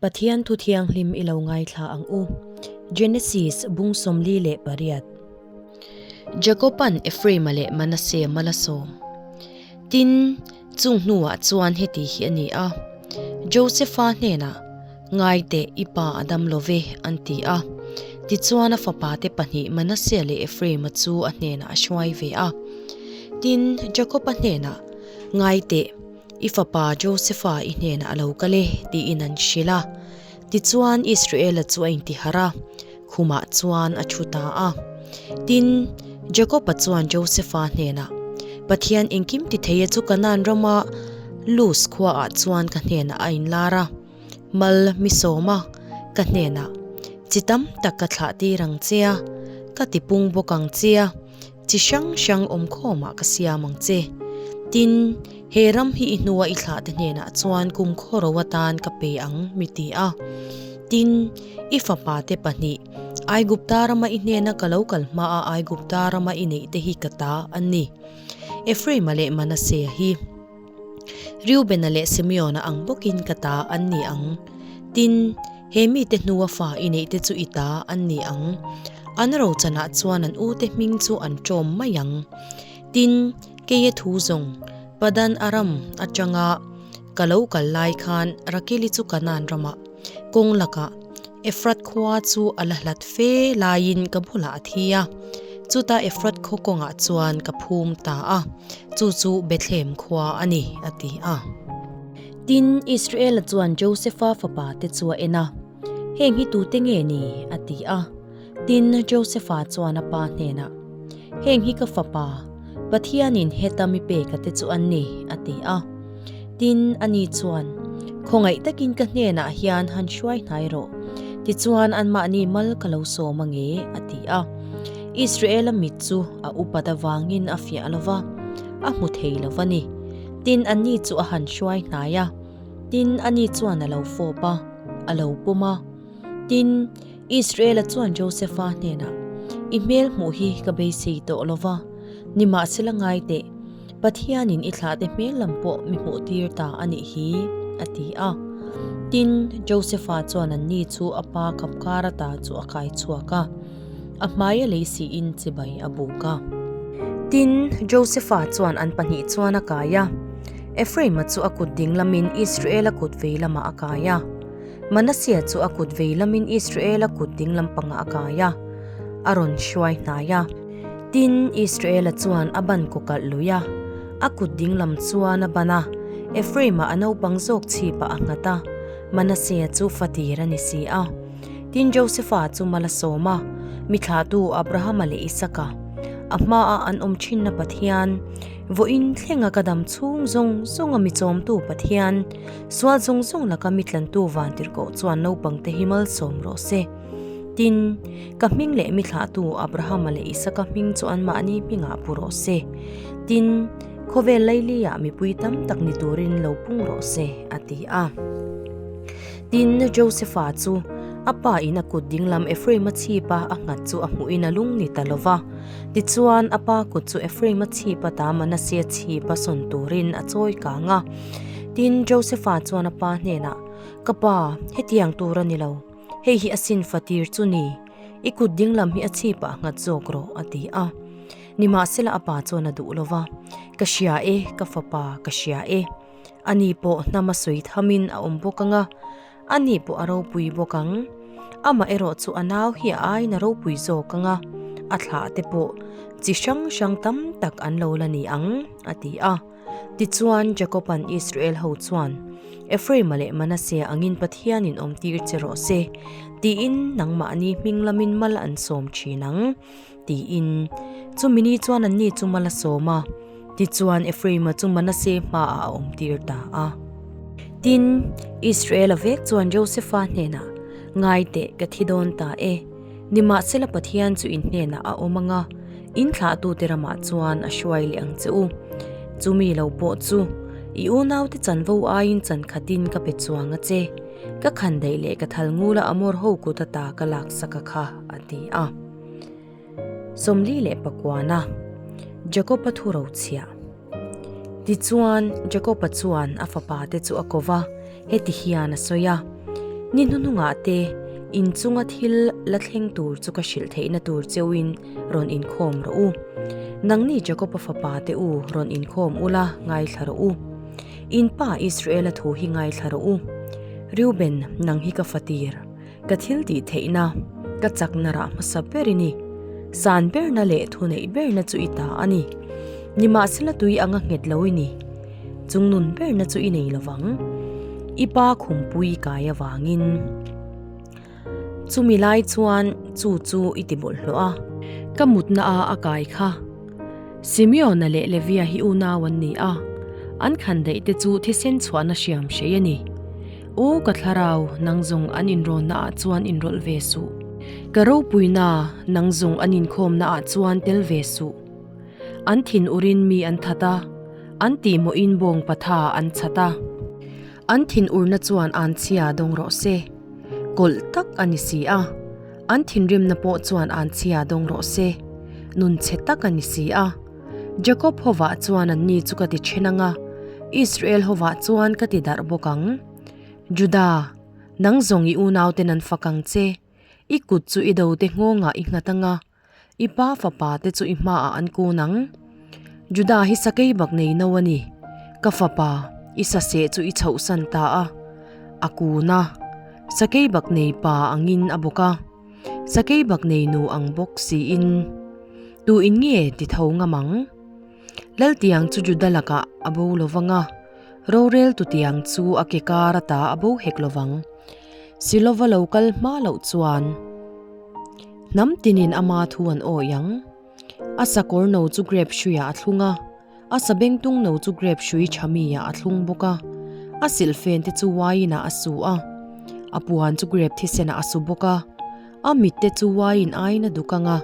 Pathian thu thianghlim i lo ngaithla ang u. Genesis bung 48. Jakoban Ephraima leh Manasseh mal a sawm. Tin, chung hnuah chuan heti hi a ni a, Josepha hnenah, Ngai teh, i pa a dam lo ve, an ti a. Tichuan a fapate pahnih Manasseh leh Ephraima chu a hnenah a hruai ve a. Tin, Jakoba hnenah, Ngai teh, i fapa Josepha i hnenah a lo kal e, tiin an hrilh a. Tichuan Israela chu a intiharh a, khumah chuan a thu ta a. Tin, Jakoba chuan Josepha hnenah, Pathian engkim ti thei e chu Kanaan rama Luz khuaah chuan ka hnenah a inlar a, mal mi sawm a, ka hnenah, Chi tam tak ka thlah tir ang che a, ka ti pung bawk ang che a, chi hrang hrang awmkhawmah ka siam ang che. Tin, he ram hi i hnua i thlahte hnenah chuan kum khawro atan ka pe ang, mi ti a. Tin, i fapate pahnih, Aigupta rama i hnena ka lo kal hmaa Aigupta rama i neihte hi ka ta an ni. Ephraima leh Manasea hi. Reubena leh Simeona ang bawkin ka ta an ni ang. Tin, he mite hnua fa i neihte chu i ta an ni ang. An rochanah chuan an ute hming chu an ṭawm mai ang. Tin, keia thu zawng, Padan Aram aṭanga ka lo kal lai khan Rakeli chu Kanaan ramah, kawng lakah, Efrat khua chu a la hlat fe laiin ka bulah a thi a, chuta Efrat khaw kawngah chuan ka phum ta a, chu chu Bethlehem khua a ni, a ti a. Tin, Israela chuan Josefa fapa te chu a en a, Heng hi tute nge ni? a ti a. Tin, Josefa chuan a pa hnenah, Heng hi ka fapa, Pathianin heta mi peka te chu an ni, a ti a. Tin, ani chuan, Khawngaih takin ka hnenah hian han hruai hnai rawh, tichuan anmahni mal ka lo sawm ange, a ti a. Israela mit chu a upat avangin a fiah lo va, a hmu thei lo va ni. Tin, anni chu a han hruai hnai a, tin, ani chuan a lo fawp a, a lo pawm a. Tin, Israela chuan Josefa hnenah, I hmel hmuh hi ka beisei tawh lo va, nimahsela ngai teh, Pathianin i thlahte hmel lam pawh mi hmuh tir ta a nih hi, a ti a. Tin, Josefa chuan anni chu a pa kapkar ata chu a kai chhuak a, a hmaia lei siin chibai a buk a. Tin, Josefa chuan an pahnih chuan a kai a, Ephraima chu a kut ding lamin Israela kut vei lamah a kai a. Manasseh chu a kut vei lamin Israela kut ding lampangah a kai a, a rawn hruai hnai a. Tin, Israela chuan a ban kaw kalh lui a, a kut ding lam chuan a ban a, Ephraim-a a naupang zawk chhipah a nghat a, Manasseh chu fatir a ni si a. Tin, Josepha chu mal a sawm a, mi thlahtu Abrahama leh Isaka, a hmaah an awm thinna Pathian, vawiin thlenga ka dam chhung zawng zawnga mi chawmtu Pathian, sual zawng zawng laka mi tlantu vantirhkoh chuan naupangte hi malsawm rawh se. Tin, ka hming leh mi thlahtu Abrahama leh Isaka hming chu anmahni hmingah pu rawh se. Tin, khawvel lailiah mipui tam tak ni turin lo pung rawh se, a ti a. Tin, Josepha chu a pa in a kut dinglam Ephraima chhipa a nghat chu a hmuhin a lung ni ta lo va. Tichuan, a pa kut chu Ephraima chhipa ta Manasseh chhipa sawn turin a chawi kang a. Tin, Josepha chuan a pa hnenah, Ka pa, hetiang tur a ni lo. Hei hi a sin fatir chu ni, i kut dinglam hi a chhipah nghat zawk rawh, a ti a. Nimahsela a pa chuan a duh lo va, Ka hria e, ka fapa, ka hria e. Ani pawh hnam a sawi thamin a awm bawk ang a, ani pawh a ropui bawk ang. Amah erawh chu a nau hi a aiin a ropui zawk ang a, a thlah te pawh chi hrang hrang tam tak an lo la ni ang, a ti a. Tichuan, Jakoba'n Israel ho chuan, Ephraima leh Manasea angin Pathianin awmtir che rawh se, tiin nangmahni hming lamin mal an sawm thin ang, tiin. Chumi ni chuan anni chu mal a sawm a, tichuan Ephraima chu Manasea hmaah a awmtir ta a. Tin, Israela vek chuan Josefa hnenah, Ngai teh, ka thi dawn ta e. Nimahsela Pathian chu in hnenah a awm ang a, in thlahtute ramah chuan a hruai leh ang che u. Chumi lo pawh chu i unaute chanvo aiin chan khatin ka pe chuang a che, ka khandaih leh ka thal ngula Amor ho kut ata ka laksak a kha, a ti a. 49 Jakob-a thu rochhiah. Tichuan, Jakob-a chuan a fapate chu a ko va, heti hian a sawi a. Ni hnuhnungah te in chunga thil la thleng tur chu ka hrilh theihna tur cheuhin rawn inkhawm rawh u. Nangni Jakoba fapa te u rawn inkhawm ula ngaithla rawh u. In pa Israela thu hi ngaithla rawh u. Reuben, nang hi ka fatir. Ka thil tih theihna, ka chakna rah hmasa ber i ni. San berna leh thuneih berna chu i ta a ni. Nimahsela tui anga nghet lo i ni. Chungnun berna chu i nei lovang. I pa khumpui kai avangin. Chumi lai chuan chu chu i ti bawlhhlawh a. Ka mutna a a kai kha. Simeona leh Levia hi unau an ni a, an khandaih te chu thisen chhuahna hriam hrei a ni. Aw ka thlarau, nang zawng an inrawnna ah chuan inrawlh ve suh. Ka ropuina, nang zawng an inkhawmna ah chuan tel ve suh. An thin urin mi an that a, an tihmawhin bawng patha an chhat a. An thin urna chuan an chhia dawng rawh se. Kawlh tak a ni si a. An thinrimna pawh chuan an chhia dawng rawh se. Nun chhe tak a ni si a. Jakob hovah chuan anni chu ka ti then ang a, Israel hovah chuan ka ti darh bawk ang. Juda, nang zawng i unauten an fak ang che. I kut chu i dote nghawngah i nghat ang a. I pa fapa te chu i hmaah an kun ang. Judah hi sakei bak nei no a ni. Ka fapa, i saseh chu i chhohsan ta a. A kun a. Sakei bak nei pa angin a bawk a. Sakei bak nei nu ang bawk siin. Tu in nge ti tho ngam ang? Laltiang chu Judah lakah a bo lo vang a, rorel tutiang chu a ke kar ata a bo hek lo vang. Silova lo kal hma loh chuan hnam tinin ama thu an awi ang. A sakawr no chu grep hruiah a thlung a, a sabengtung no chu grep hrui tha miah a thlung bawk a. A silhfen te chu wine ah a su a, a puan chu grep thisenah a su bawk a. A mit te chu wine aiin a duk ang a,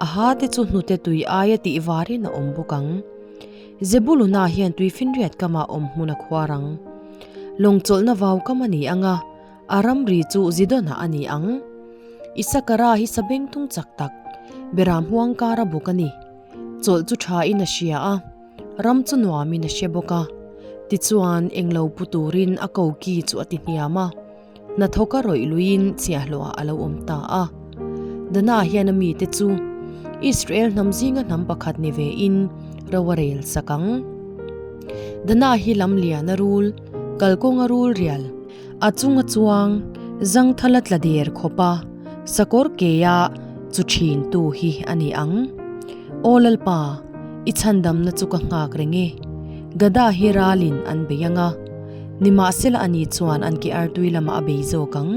a ha te chu hnute tui aia tih varin a awm bawk ang. Zebuluna hian tuifinriat kamah awm hmun a khuar ang. Lawng chawlhna vau kam a ni ang a, a ramri chu Zidonah a ni ang. Isakara hi sabengtung chak tak, beram huang kara bawk a ni. Chawlh chu thain a hria a, ram chu nuamin a hre bawk a. Tichuan, englo pu turin a koki chu a ti hniam a. Hnathawka rawih luiin chhiahhlawhah a lo awm ta a. Dana hian a mite chu Israel hnam zinga hnam pakhat ni vein ro a rel sak ang. Dana hi lam lian a rul, kalkawnga rul rial, a chunga chuang, zangthala tla der khawpa sakawr keia chu thintu hi a ni ang. Aw Lalpa, i chhandamna chu ka nghak reng e. Gada hi ralin an bei ang a. Nimahsela ani chuan an ke artui lamah a bei zawk ang.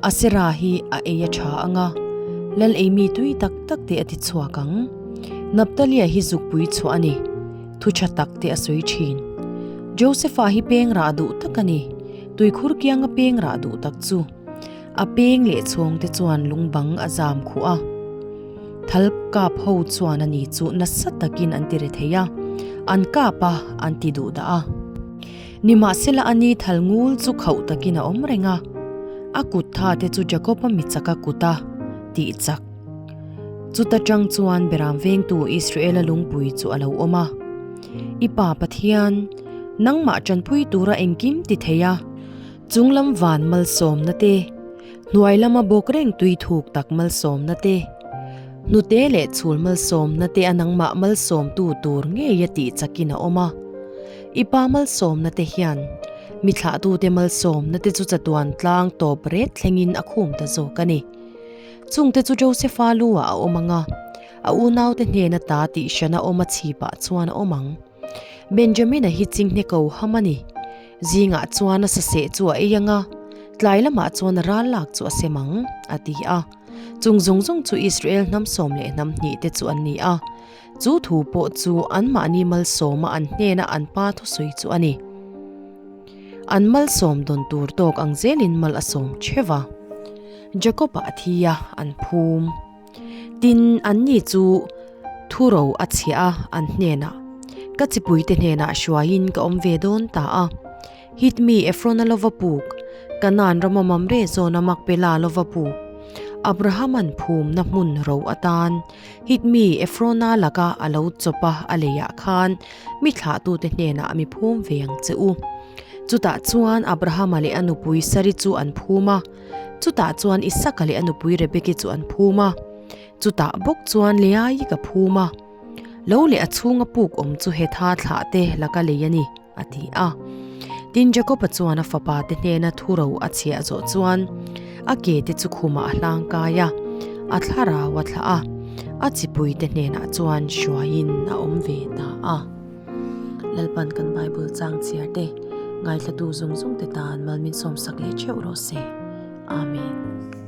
Asera hi a ei a tha ang a, lal ei mi tui tak tak te a ti chhuak ang. Naptalia hi zukpui chhuah a ni, thu tha tak te a sawi thin. Josepha hi peng rah duh tak a ni, tuikhur kianga peng rah duh tak chu. A peng leh chhawng te chuan lungbang a zam khuh a. Thal kap ho chuan ani chu nasa takin an ti re thei a, an kap a, an ti duh dah a. Nimahsela ani thal ngul chu khauh takin a awm reng a, a kut tha te chu Jakob-a mi chaka kut a tih chak. Chuta tang chuan Beram vengtu Israel-a lungpui chu a lo awm a, I pa Pathian, nangmah tanpui tura engkim ti thei a, Chunglam van malsawmna te, hnuai lama bawk reng tui thuk tak malsawmna te, hnute leh chhul malsawmna te a nangmah malsawmtu tur ngeia tih chakin a awm a. I pa malsawmna te hian mi thlahtute malsawmna te chu chatuan tlang tawp ret thlengin a khum ta zawk a ni. Chungte chu Josepha lu ah a awm ang a, a unaute hnena ta tih hrana awm a chhipah chuan a awm ang. Benjamina hi chinghne ko ham a ni. Zingah chuan a saseh chu a ei ang a, tlai lamah chuan a ral lak chu a sem ang, a ti a. Chung zawng zawng chu Israel hnam 12 te chu an ni a. Chu thu pawh chu anmahni malsawma an hnena an pa thusawi chu a ni. An malsawm dawn tur tawk ang zelin mal a sawm theuh a. Jakob-a a thi a, an phum. Tin, anni chu thuro a chhiah a, an hnenah, Ka chipuite hnenah hruaiin ka awm ve dawn ta a. Hit mi Efrona lova puk, Kanaan rama Mamre zawna Makpela lova puk, Abrahama'n phumna hmun ro atan Hit mi Efrona laka a lo chawp a, a leiah khan mi thlahtute hnenah mi phum ve ang che u. Chutah chuan Abrahama leh a nupui Sari chu an phum a, chutah chuan Isaka leh a nupui Rebeki chu an phum a, chutah bawk chuan Leaii ka phum a. Lo leh a chhunga puk awm chu Hetha thlah te laka lei a ni, a ti a. Tin, Jakoba chuan a fapa te hnena thuro a chhiah zawh chuan a ke te chu khumah a hlang kai a, a thlarau a thlah a, a chipui te hnenah chuan hruaiin a awm ve ta a. Lalpan kan Bible chang chhiar te, ngaithlatu zawng zawng te tan malmin sawmsak leh theuh rawh se. Amen.